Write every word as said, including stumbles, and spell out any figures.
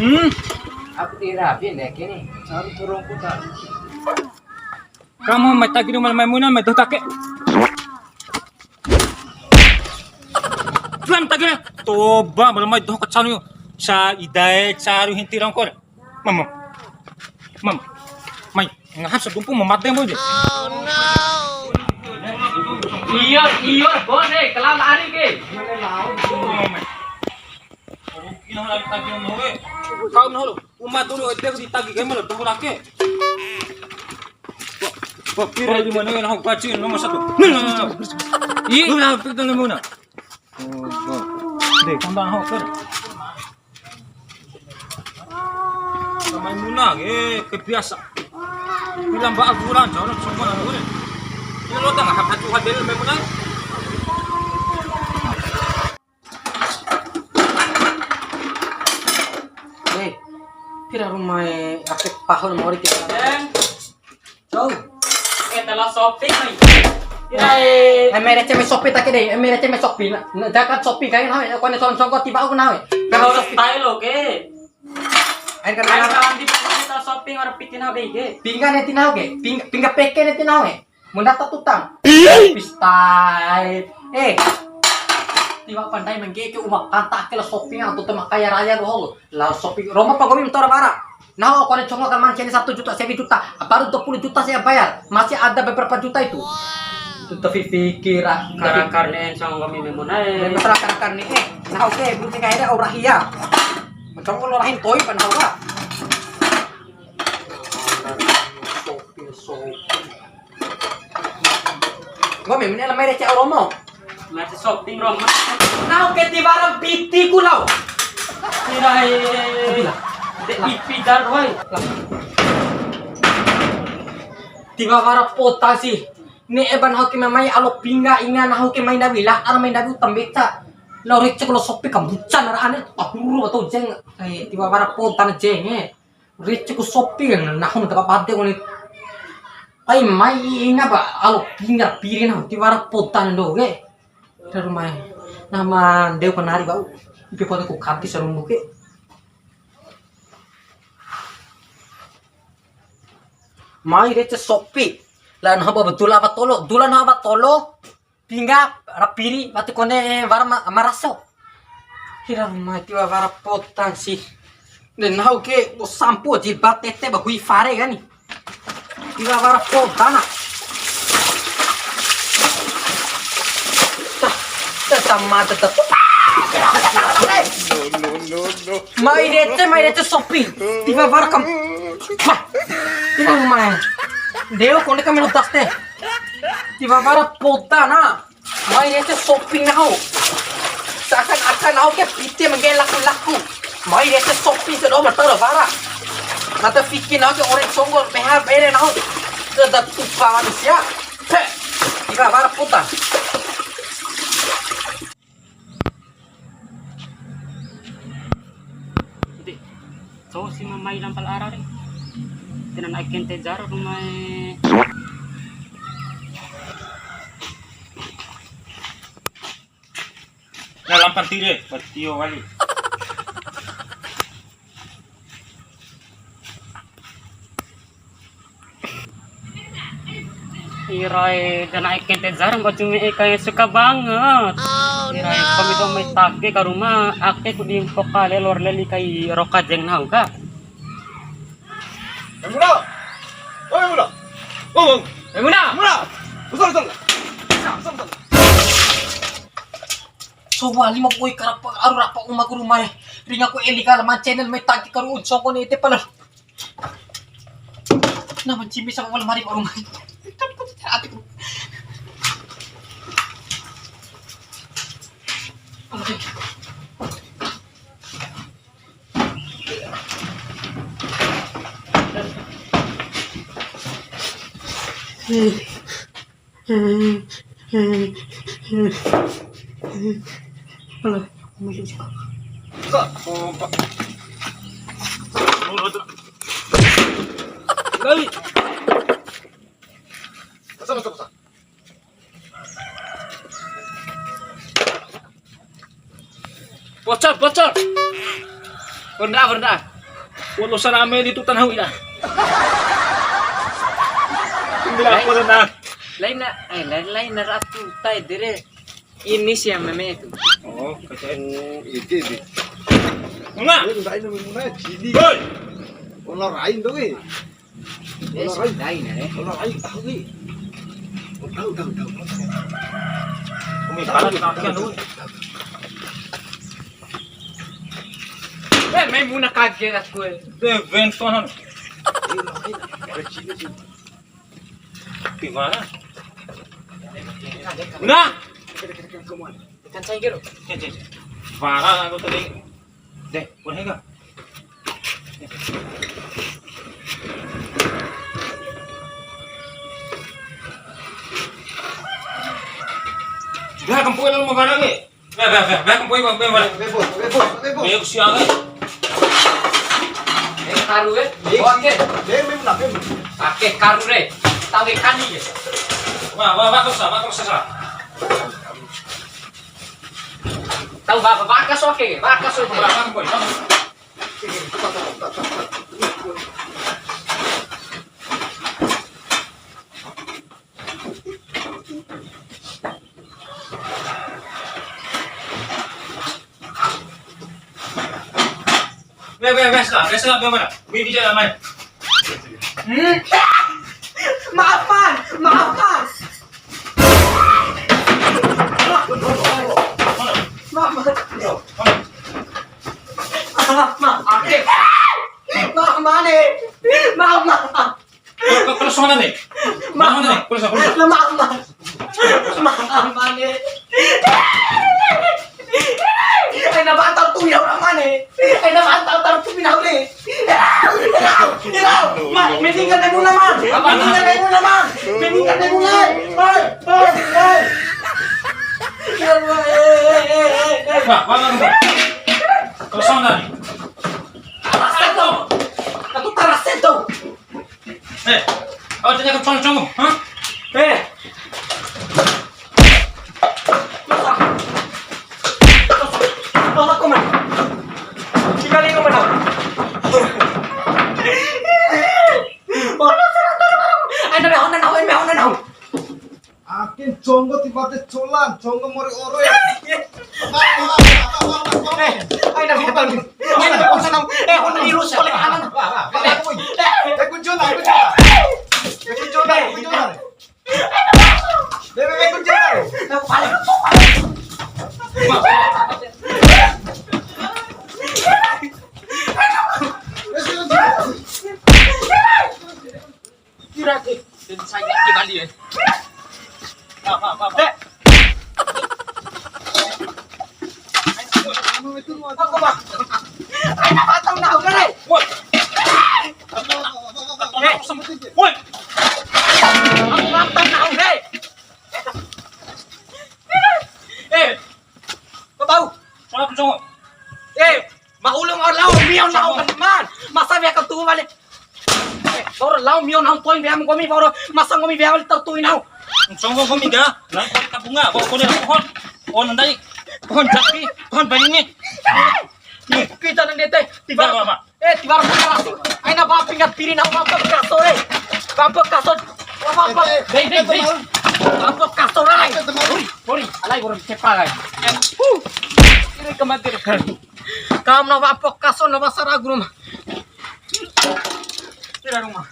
Hmm. Aku di rapi deh kini. Saru turun putar. Kamu mai tagi rumah Maimunah, mai doho ta ake. Tuan tagi. Toba, malam mai doho kacau ni. Sa idae caru hinti rongkor. Mama. Mama. Mai, ngaha sadumpu mamade mbo je. Iyo, iyo, bos, eh, kelam lari ke. Kau nah lo, uma dulu ede ditagi kayak mana, tahu rake. Wah, pira di mana yang aku kaci nomor satu. Ih, lu yang pikir nomor mana? Oh, oh. Deh, kau dah hok. Maimunah, eh, kebiasa. Bilang ba aturan, jangan semua orang boleh. Ini lo tengah, hak hati hadir Maimunah. Eh, pira rumae ake pahu mori kita. Cou. Eh, tela shopping, mai. Ira, eh. Eme rece mai shopping ta ake dei, eme rece mai shopping. Na, na, jangan shopping kain, hoi, kone tolong songko tiba aku nawe. Kalau style oke. Ain kan. Ain kawan di pokoknya tela shopping, orang pitin nahu dei ke. Pingga ne tinahu ke, pingga, pingga peke ne tinahu ke. Mundata tutang. Pistai. Eh. Tiwa'u pandai mangge ke uma kanta ake la shopping atau tema kaya raya doho. La shopping. Roma pa gomi mtora bara. Nahu kone conggo kan manceni satu juta, sewi juta. Baru dua puluh juta saya bayar. Masih ada beberapa juta itu. Itu tapi pikir, ah. Karena, karena conggo mi Maimunah, eh. Masalah karena, karena, eh. Nah, oke, belum tinggal ada aura hia. Menconggo lo rahin toy pan aura. Shopping, shopping. Nggomi mene lamai rece au romo. Mete shopping romo. Nahu ke tiwara piti ku lao. Tirai. Sabila. De ipi dar wai. Tiwara pota sih. Ne'e ba nahu ke mai alo pingga inga nahu ke mai ndawi lah, ana mai ndawi uta mbeca. Lao rece ku lao shopping kambuca nara ane tahuru atau jeng. Eh, tiwara pota na jeng, eh. Rece ku shopping, nahu na taka bade kone. Pai mai ina ba, alo pingga piri nahu, tiwara podan do ke. Daru mai. Nama ndeu kanari bau. Ipi poda ku kati sarumbu ke. Mai rece shopping. La nahu ba dula awa tolo, dula nahu awa tolo. Pingga ra piri, wati kone wara ma-, maraso. Hira mai tiwara podan sih. De nahu ke bo sampu ji ba tete ba hui fare kani. Tiwara podan na. Tah, tah, tah, mata, tah. No, no, no, no. Mai rece, mai rece shopping. Tiwara kam. Bah. Hira mai. Deo kone kamera tas te. Tiwara podan na. Mai rece shopping nahu. Seakan-akan nahu ke piti mangge laku-laku. Mai rece shopping sia doho ma tau ra wara. Nata fiki nahu ke ore conggo peha bere nahu. Sudah tupa manusia. He. Tiwara podan. Ede, cou si ma mai lampa la ara re. Tena na'e kente jaro rumae. Na lampa tire, batio wali. Irae, dana eken te jarang kau cumi eka yang suka banget. Irae, kami tuh mai take ke rumah, ake ku di pokale lor leli kai roka jeng nahu ka. Maimuna! Oh, Maimuna! Oh, oh. Maimuna! Maimuna! Usah, usah. Usah, usah. Sobo lima koi karapa aru rapa uma ku rumae. Ringa ku eli kala man channel mai take karu un soko ne ete pala. Na mancimi sama wala mari warung. Ati. Halo. Kali. Pasal, pasal. Pernah, pernah. Walo sarame di tutan hau ina. Bila apa na? Laina, eh, lain, laina ratu tai dere. Ini sih yang meme itu. Oh, kacau. Oh, itu, itu. Enggak. Ini enggak, ini mana? Sini. Hei. Olah lain tuh, eh. Eh, olah lain. Lain, eh. Olah lain, tahu, eh. Oh, tahu, tahu, tahu. Umi, tahu, tahu, tahu, tahu. Eh, Maimunah kaget aku, eh. Eh, bentonan. Ini olah lain. Ada sini, sini. Gimana? Nah. Ikan cair gitu. Cek, cek, cek. Parah aku tadi. Deh, boleh enggak? Dah, kempui lalu mau barang nih. Be, be, be, be, kempui, be, be, be. Be, bos, be, bos, be, bos. Be, siang, eh. Eh, karu, eh. Be, oke. Be, be, be. Oke, karu, eh. Tahu ikan nih, ya. Wah, wah, wah, terus, wah, terus, wah. Tahu, wah, wah, bakas, oke, bakas, oke. Wah, wah, wah, wah. Be, be, be, sudah, be, sudah, be, mana? Be, be, jangan main. Hmm? Maaf, Mas. Maaf, Mas. Maaf, Mas. Maaf, Mas. Maaf, Mas. Maaf, Mas. Kau, kau, kau suara nih. Maaf, mana nih? Kau suara, kau suara. Maaf, Mas. Maaf, Mas. Aina mantau tu ya orang mana? Aina mantau taruh tu pinau ni. Irau, irau. Ma, meninggal Maimunah, Man. Apa? Meninggal Maimunah, Man. Meninggal Maimunah. Hai, hai, hai. Ya Allah, eh, eh, eh, eh, eh. Wah, wah, wah, wah. Kosong dah. Tarasento. Katu tarasento. Eh, awak tanya ke congcong, ha? Eh. Masa? Masa kau mana? Tiga lima mana? Mana sana? Ada mehona nahu, mehona nahu. Akin conggo tiba te colan, conggo mori ore. Eh, aina hutan. Aina hutan. Eh, hutan ilus paling aman. Eh, kunci hutan, kunci hutan. Kunci hutan, kunci hutan. Bebe, bebe, kunci hutan. Paling. Kira ke, dan saya ke bali ya. Pak, pak, pak, pak. Eh. Aku, Pak. Ayo, Pak, tahu, tahu, kere. Woi. Eh. Woi. Aku, Pak, tahu, tahu, kere. Eh. Kau tahu? Salah, Cong. Eh. Mahulu ma lao mio nahu kan man. Masa weha ka tu'u wali. Eh, boro lao mio nahu to'i weha nggomi boro. Masa nggomi weha wali tau tu'i nahu. Conggo nggomi ga, lao kone kabunga, boro kone pohon. Pohon ndai. Pohon jati, pohon beringin. Kita nang dete, tiba. Ba, ba, ba. Eh, tiba aku kelas. Aina ba pinggat piri nahu ba kaso, eh. Ba kaso. Ba, ba. Dei, dei, dei. Ba kaso, rai. Bori, bori. Alai, boro cepa, rai. Huh. Ini kematian. Kam na wapo kaso na wasa ragu na. Tidak rumah.